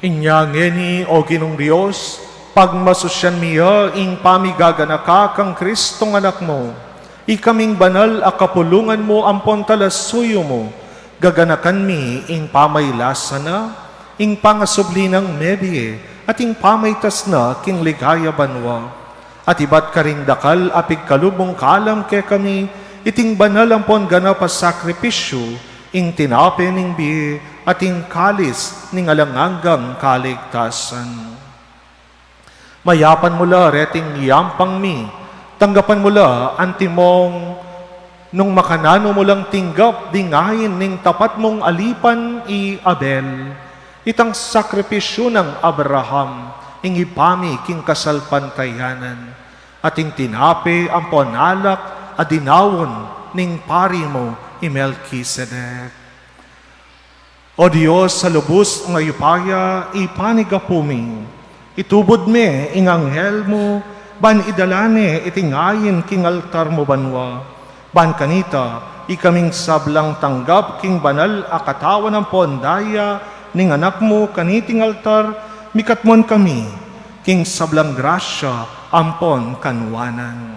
Inya ngeni, O Ginung Dios, pagmasusyan mi ya ing pamigaganaka kang Kristong Anak mu, ikaming banal a kapulungan mu ampon talasuyu mu, gaganakan mi ing pamaylasa na, ing pangasubli nang mebie, at ing pamaitas na king ligaya banua. At ibat karing dakal a pigkalub mung kalam kekami, iting banal ampon ganap a sakripisyu, ing tinape ning bie, at ing kalis ning alang anggang kaligtasan. Mayapan mu la reting yampang mi, tanggapan mu la antimong nung makananu mu lang tinggap ding ain ning tapat mung alipan i Abel, itang sakripisyu nang Abraham, ing ibpa mi king kasalpantayanan, at ing tinape ampon alak a dinaun ning pari mu i Melkisedek. O Dios a lubus mayupaya, ipanyawad mu mi, itubud me ing anghel mu, ban idala ne iting ain king altar mu banua. Ban kanita, ikaming sablang tanggap king banal a katawan ampon daya ning Anak mu kaniting altar, mikatmuan kami king sablang grasya ampon kanwanan.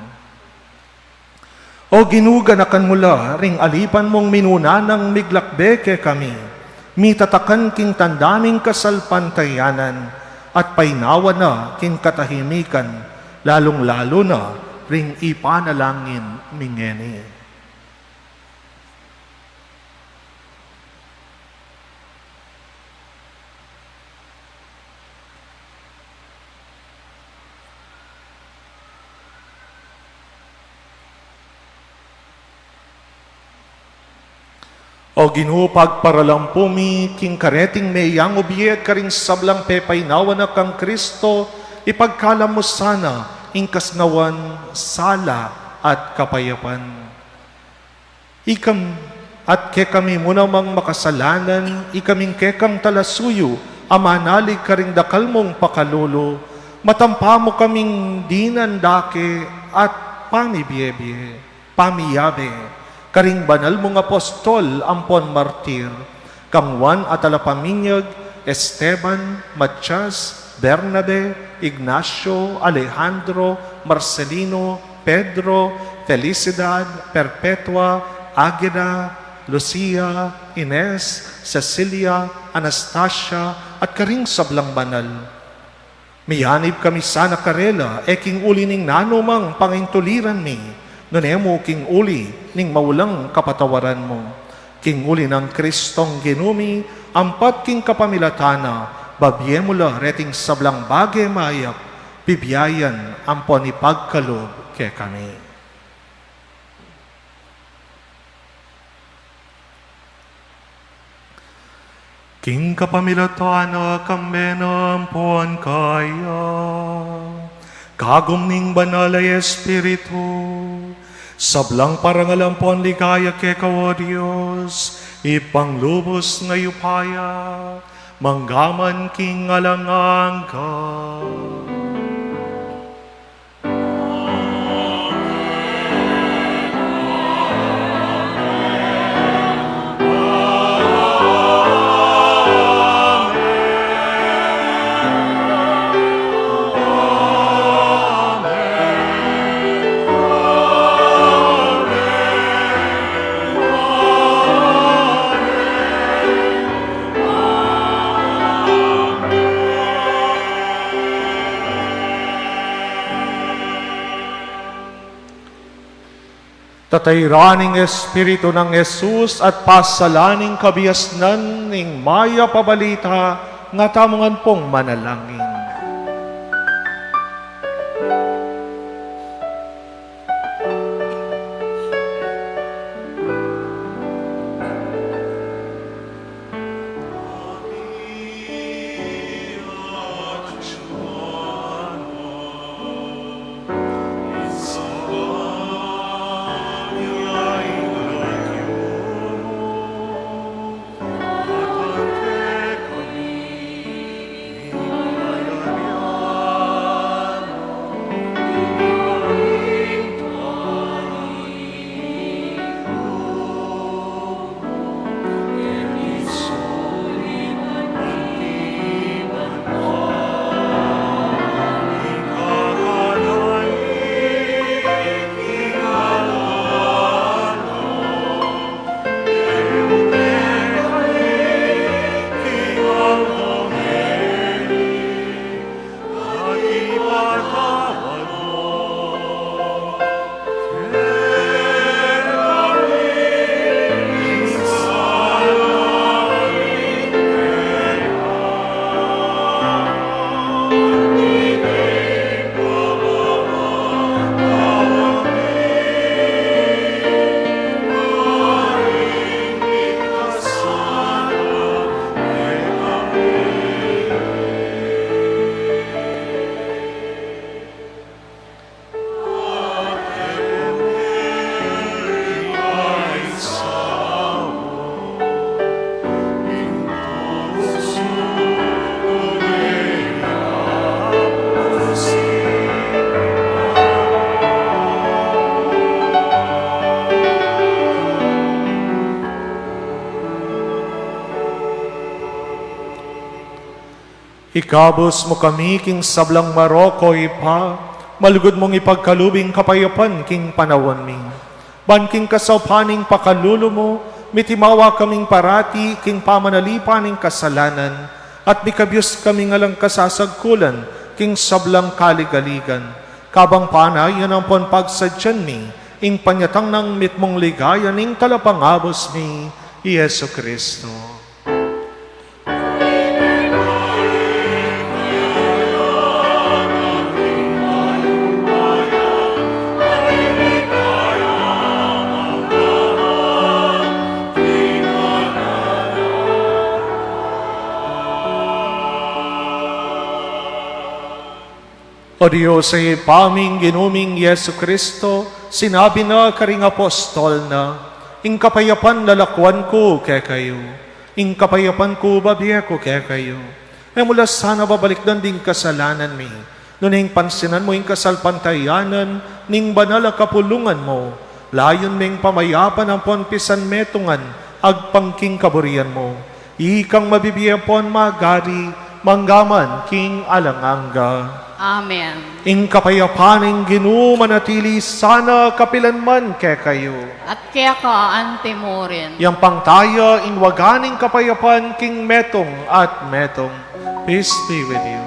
O Ginu, ganakan mu la ring alipan mung minuna nang miglakbe kekami, mitatakan king tanda ning kasalpantayanan, at painawa na king katahimikan, lalung-lalu na ring ipanalangin mi ngeni. O Ginu, pagparalampu mi king kareting meyangu bie at karing sablang pepainawa na kang Kristo, ipagkalam mu sana ing kasnawan, sala, at kapayapan. Ikam, at kekami mu namang makasalanan, ikaming kekang talasuyu, a manalig karing dakal mung pakalulu, matampa mu kaming dinan dake at pamibiebie, pamiyabe, karing banal mung apostol ampon martir, kang Juan a talapaminyag, Esteban, Matias, Bernabe, Ignacio, Alejandro, Marcelino, Pedro, Felicidad, Perpetua, Ageda, Lucia, Ines, Cecilia, Anastasia, at karing sablang banal. Miyanib kami sana karela, e king uli ning nanumang pangintuliran mi, nune mu king uli ning maulang kapatawaran mu. King uli nang Kristong Ginu mi, ampat king kapamilatan na, babie mu la reting sablang bage mayap, bibiayan ampon ipagkalub kekami. King kapamilatan na, kambe na ampon kaya, kagum ning Banal a Espiritu, sablang parangal ampon ligaya keka, o Dios, Ibpang lubus mayupaya, mangga man king alang angga. Tatayran ning Espiritu nang Jesus at pasalan ning kabiasnan ning mayap a balita Nga tamu ngan pong manalangin. Ikabus mu kami king sablang marok, O Ibpa, malugud mung ipagkalub ing kapayapan king panaun mi. Ban king kasaupan ning pakalulu mu, mitimawa kaming parati king pamanalipan ning kasalanan, at mikabius kaming alang kasasagkulan king sablang kaligaligan. Kabang panayan ampon pagsadyan mi ing panyatang nang mitmung ligaya ning Talapangabus mi, i Jesucristo. O Dios, Ibpa ming Ginu ming Jesucristo, sinabi na karing apostol na, "Ing kapayapan lalakuan ku kekayu, ing kapayapan ku bibie ku kekayu." E mu la sana babalikdan ding kasalanan mi, nune ing pansinan mu ing kasalpantayanan ning banal a kapulungan mu, layun ming pamayapan ampon pisanmetungan agpang king kaburian mu. Ikang mabibie ampon magari, mangga man king alang angga. Amen. Ing kapayapan ning Ginu manatili sana kapilan man kekayu. At keka anti mu rin. Yang pangtaya ing waga ning kapayapan king metung at metung. Peace be with you.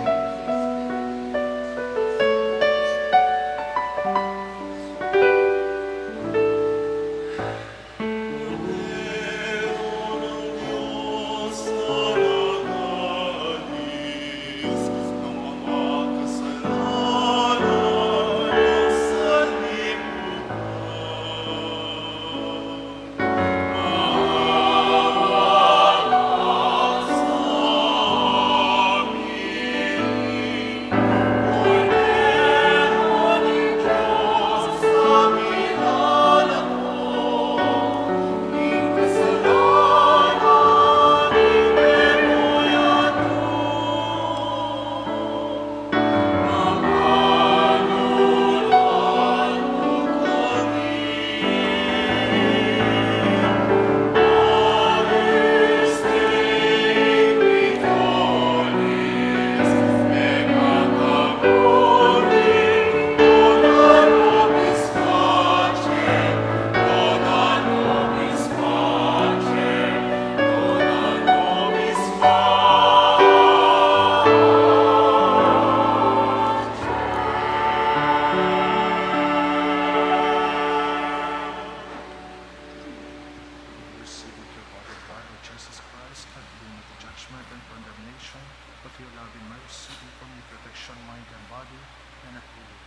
Mind and body, and a healing.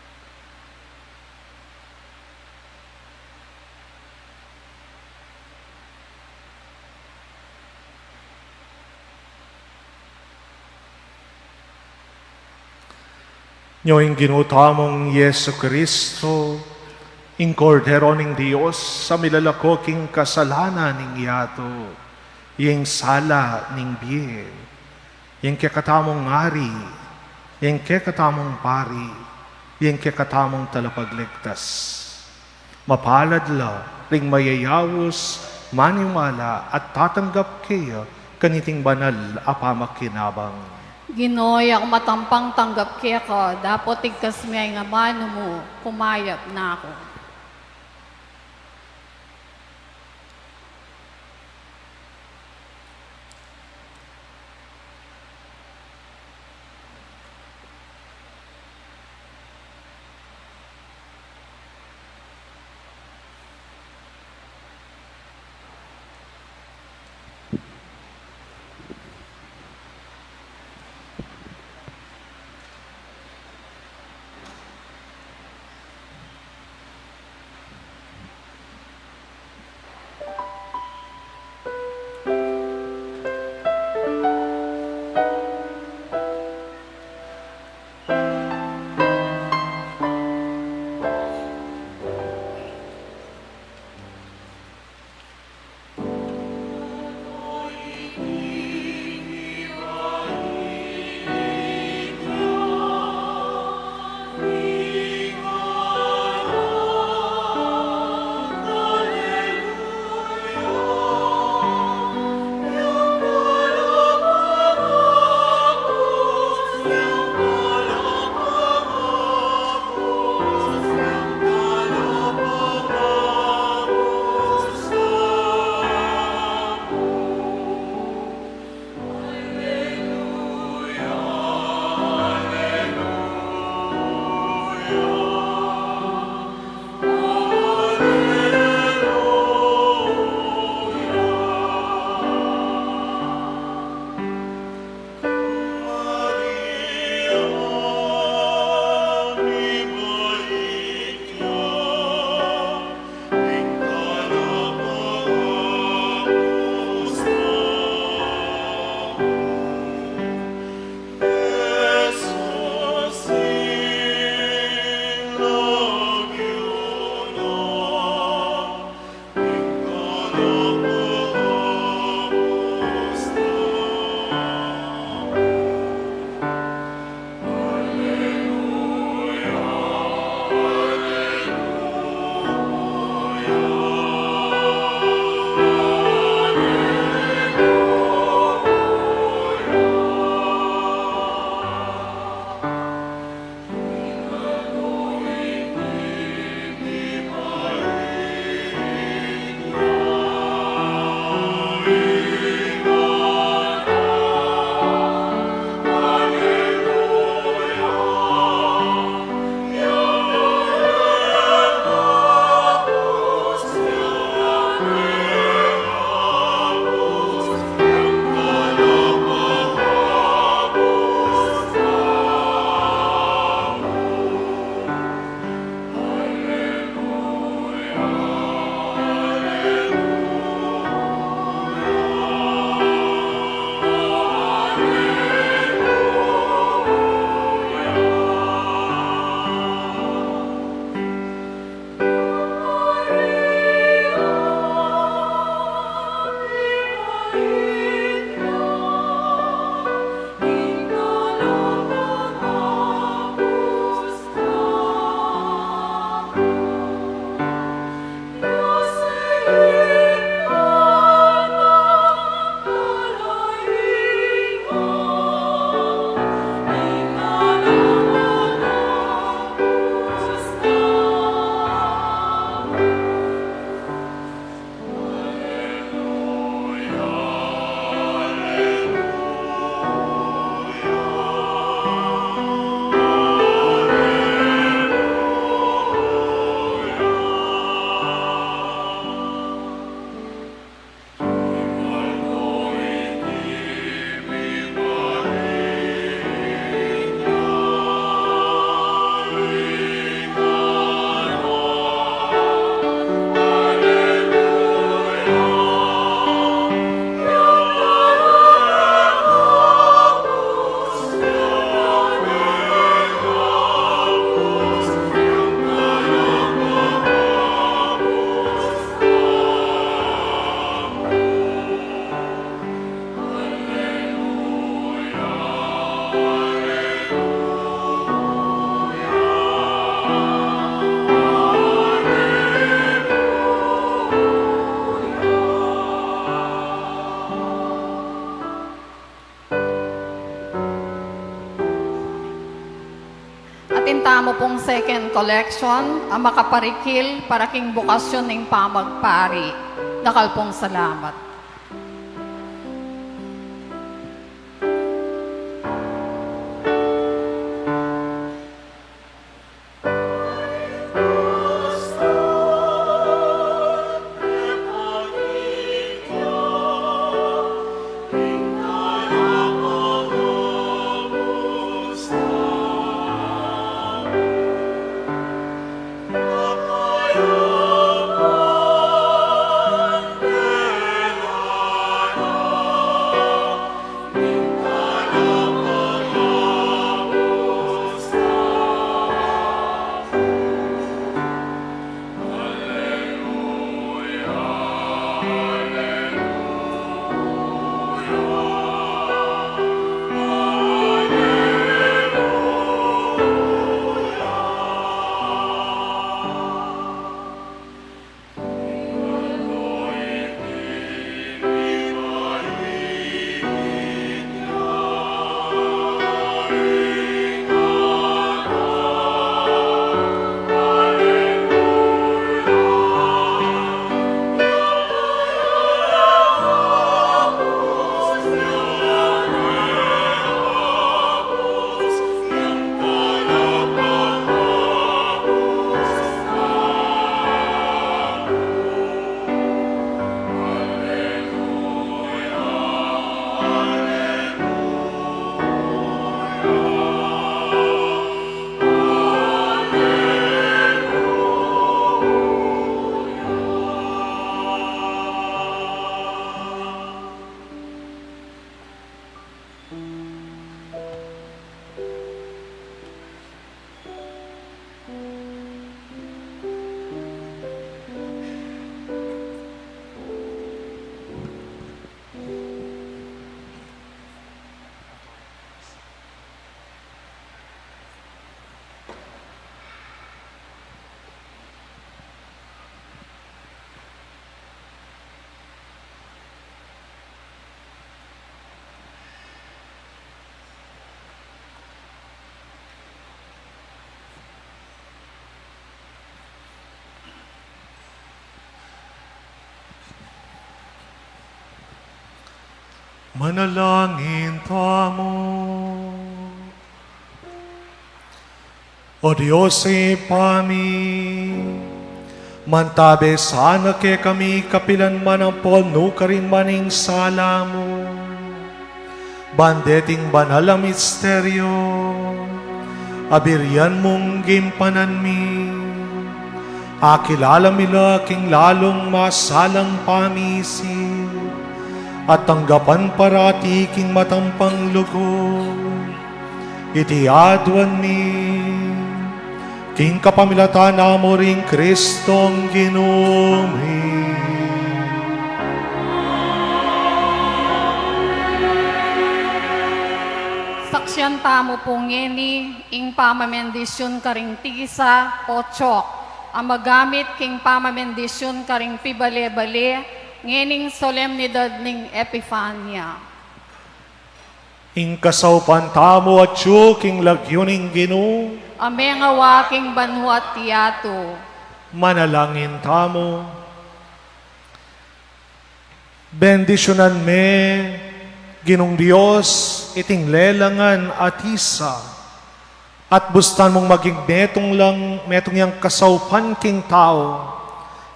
Nyo ing Ginu tamung Jesu Kristo, ing Kordero ning Dios, a milalako king kasalanan ning yatu, ing sala ning bie, ing kekatamung Ari, ing kekatamung Pari, ing kekatamung Talapagligtas. Mapalad la ring mayayaus, maniwala at tatanggap kaya kaniting banal a pamakinabang. Ginu, aku matampang tanggap keka, dapot igkas me ing amanu mu, kumayap na ku. Tamu pung second collection a makaparikil para king bukasyon ning pamagpari. Dakal pung salamat. Manalangin tamu. O Dios Ibpa mi, mantabe sana kekami kapilan man ampon nukarin man ing sala mu. Ban deting banal a misteryo, abiryan mung gimpanan mi, akilala mi la king lalung masalang pamisi, at tanggapan parati king matampang lugud. Iti aduan mi king kapamilatan na mu ring Kristong Ginu mi. Saksian tamu pu ngeni ing pamabendisyun karing tisa o chok a magamit king pamabendisyun karing pibale-bale ngening solemnidad ning Epifania. Ing kasaupan tamu atyu king lagyu ning Ginu. A mengawa king banua at yatu. Manalangin tamu. Bendisyunan me, Ginung Dios, iting lelangan a tisa. At bustan mung maging metung lang, metung yang kasaupan king tau.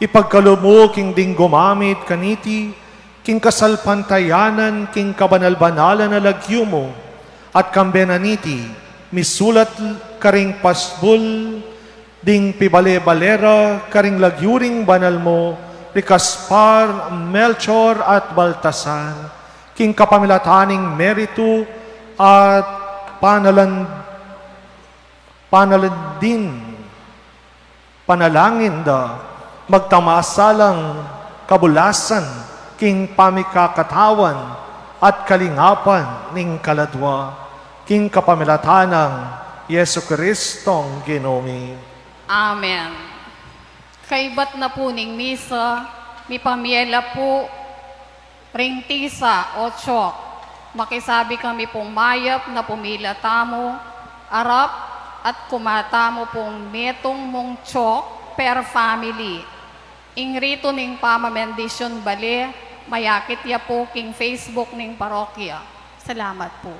Ipagkalub mu king ding gumamit kaniti, king kasalpantayanan, king kabanal-banalan a lagyu mu, at kambe na niti, misulat karing pasbul, ding pibale-bale ra, karing lagyu ring banal mu, ri Gaspar, Melchor, at Baltasar, king kapamilatan ning meritu at panalan-, panalandin, panalangin da, magtamasa lang kabulasan king pamikakatawan at kalingapan ning kaladua, king kapamilatan nang Jesucristong Ginu mi. Amen. Kaibat na pu ning misa, mipamiela pu ring tisa o chok. Makisabi kami pung mayap na pumila tamu, arap At kumatamu pung metung mung chok per family. Ing ritu ning pamabendisyun bale, mayakit ya pu king Facebook ning parokya. Salamat pu.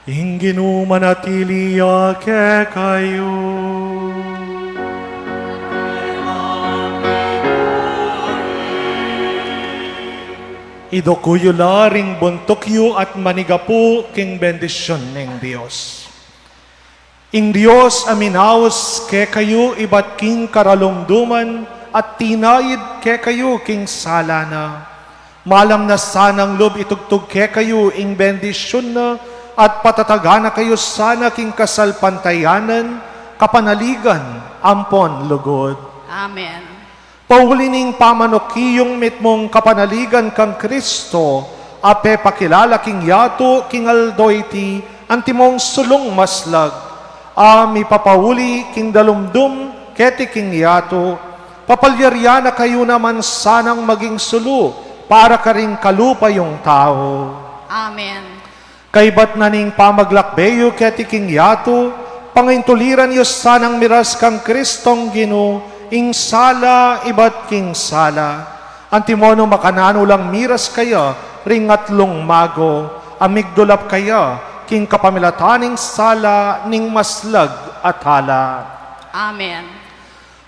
Ing Ginu manatili ya kekayu. Iduku yu la ring buntuk yu at manigapu king bendisyun ning Dios. Ing Dios a minaus kekayu ibat king karalumduman at tinaid kekayu king sala na. Malam na sanang lub itugtug kekayu ing bendisyun na at patatagan na kayu sana king kasalpantayanan, kapanaligan, ampon lugud. Amen. Pauli ning pamanuki yung mitmung kapanaligan kang Kristo, a pepakilala king yatu king aldo iti, antimong sulung maslag, a mipapauli king dalumdum keti king yatu, papalyarian na kayu naman sanang maging sulu para karing kalupa yung tau. Amen. Kaibat na ning pamaglakbe yu keti king yatu, pangintuliran yu sanang miras kang Kristong Ginu, ing sala ibat king sala. Antimo nung makananu lang miras kaya ring atlung mago, a migdulap kaya king kapamilatan ning sala ning maslag a tala. Amen.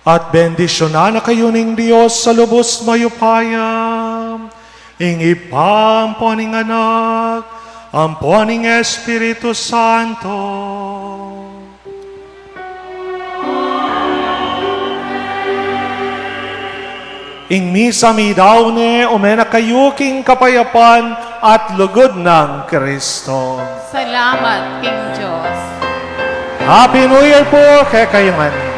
At bendisyunan na kayu ning Dios a lubus mayupaya, ing Ibpa ampon ing Anak ampon ing Espiritu Santo. Ing misa meyari ne, ume na kayu king kapayapan at lugud nang Kristo. Salamat king Dios. Happy New Year pu kekayu ngan.